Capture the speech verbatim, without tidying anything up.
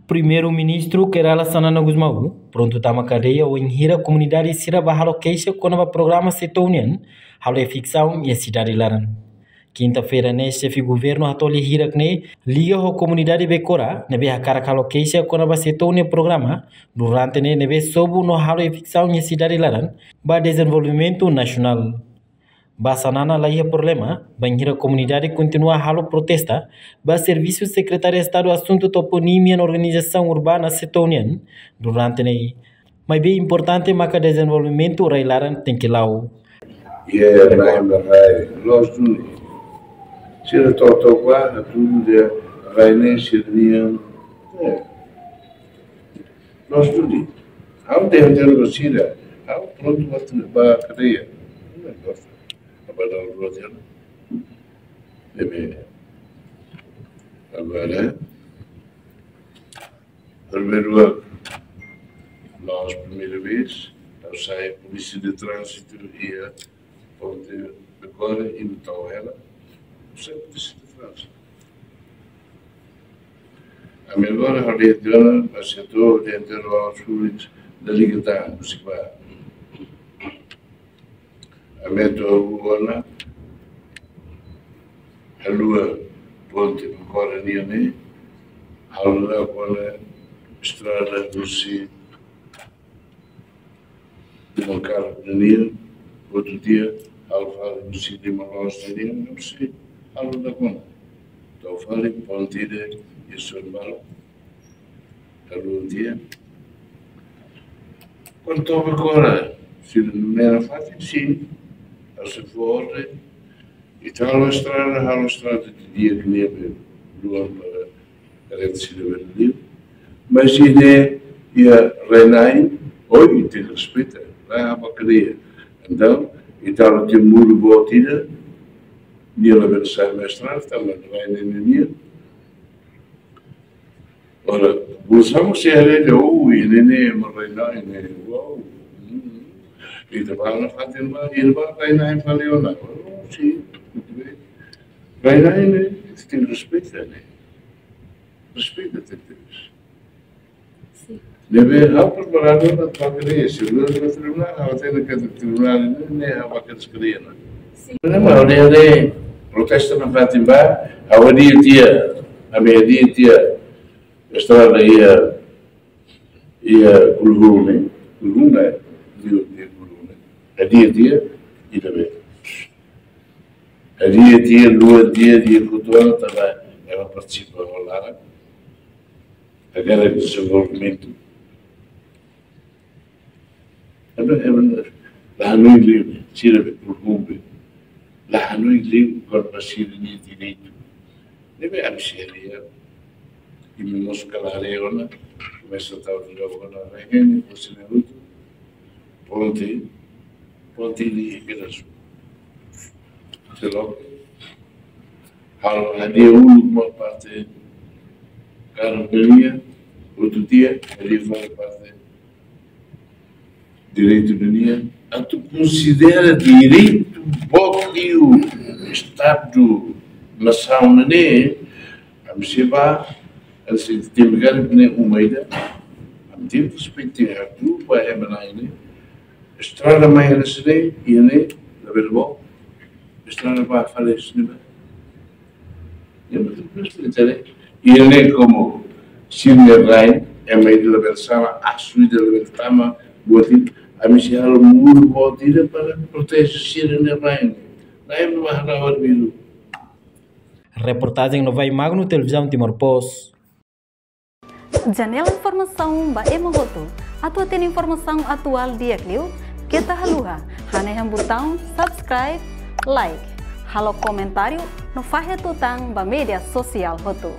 Primeiru-Ministru Kay Rala Xanana Gusmão prontu tama kadeia wainhira komunidade sira bá halo keixa kona-ba programa SETOU nian halo eviksaun iha sidade laran. Kinta-feira ne'e, xefe governu hato'o lia hirak ne'e liga ho komunidade Becora ne'ebé hakarak halo keixa kona-ba SETOU nia programa durante ne'e ne'ebé sobu no halo eviksaun iha sidade laran ba dezenvolvimentu nasionál. Ba Xanana la iha problema bainhira komunidade kontinua halo protesta ba servisu Sekretáriu Estadu Asuntu Toponímia no Organizasaun Urbana SETOU nian durante ne'e. Maibé importante maka dezenvolvimentu rai-laran tenke la'o. Iha rai-na'in ba rai, loos duni. Sira to'o to'o ba, hatudu dehan rai ne'e sira-nian. Eh. Loos duni. Ha'u dehan dehan ba sira. Ha'u prontu ba, ba kadeia. Loos. Ba dala rua dehan. Ne'ebé. Agora, primeiru, loos, primeira vez, ha'u sai polísia de tránzitu iha ponte Becora i ha'u tau hela, ha'u sai polísia de tránzitu. Ami agora ha'u dehan tiha ona, mas eu tô dentro do Auschwitz da Liga da Música. Ami atu ona, haluha ponte Becora nian ne'e, halo ona estrada husi Dom Carlos nian, outro dia, halo fali husi Dom Carlos nian, não sei, halo ona. Tau fali ponte de Isonbal, halo dia. Kuandu to'o Becora, se não era fácil, sim, a se for, e tal estrada, halo estrada de dia que nem bem, do ano para a rede de cidadania. Mas se ne ia Renai, oi, tem respeito, lá a bacaria. Então, e tal, tem muro boa tira, nia la bele sai mais estrada, também não vai nem nem. Ora, usamos se a rede, oh, e nem nem, mas Renai, nem, uau. E da bala fatin ba, e ba Renai fali ona. Oh, sim, muito bem. Renai, né? Tem respeito, né? Respeita, tem que ter isso. Sim. Deve, ha'u preparadu ona ba kadeia, se o tribunál, ha'u tenke tribunál, ne'e, ne'e, ha'u ba kadeia, ne'e. Sim. Ne'e, mas, ne'e, ne'e, protesta na fatin ba, ha'u dehan tiha, ami dehan tiha, estrada iha, iha Kulhum, ne'e, Kulhum, ne'e, iha, iha Kulhum, ne'e. Ha'u dehan tiha, ita be. Ha'u dehan tiha, luan tiha, dehan kotoan, tama, ema partisipa ho laran. Agora dezenvolvimentu. Ema, ema, la hanoin liu, sira be, Kulhum be. La hanoin liu, kona-ba sira-nia direitu. Ne'ebé ami sei lia, imi mós kala haree ona, komesa tau di logo na reheni, o sira hotu. Ponte, ponte di Igreja. Te logo. Halo hadi'a uluk ba parte kargu nian, outro dia, hadi'a ba parte direitu nian, atu konsidera direitu boot liu Estadu nasaun ne'e, ami sei ba, ami sei temi gari ne'e uma ida, ami tenke respeita, tenke atu ba ema na'in ne'e, estrada mai ne'e sini, iha ne'e, labele boot, estrada ba fali sini ba. Ema tenke respeita, ne'e. Iha ne'e komu sira-nia rai, ema ida labele sala, asu ida labele tama, buat ida, ami sei halo muru boot ida para proteje sira-nia rai. Rai ema ba hara hor biru. Reportajen Novai Magno, Televizaun Timor Post. Janela informasaun ba ema hotu. Atu hatene informasaun atuál di'ak liu, keta haluha hanehan butaun subscribe, like, halo komentáriu no fahe tutan ba média sosiál hotu.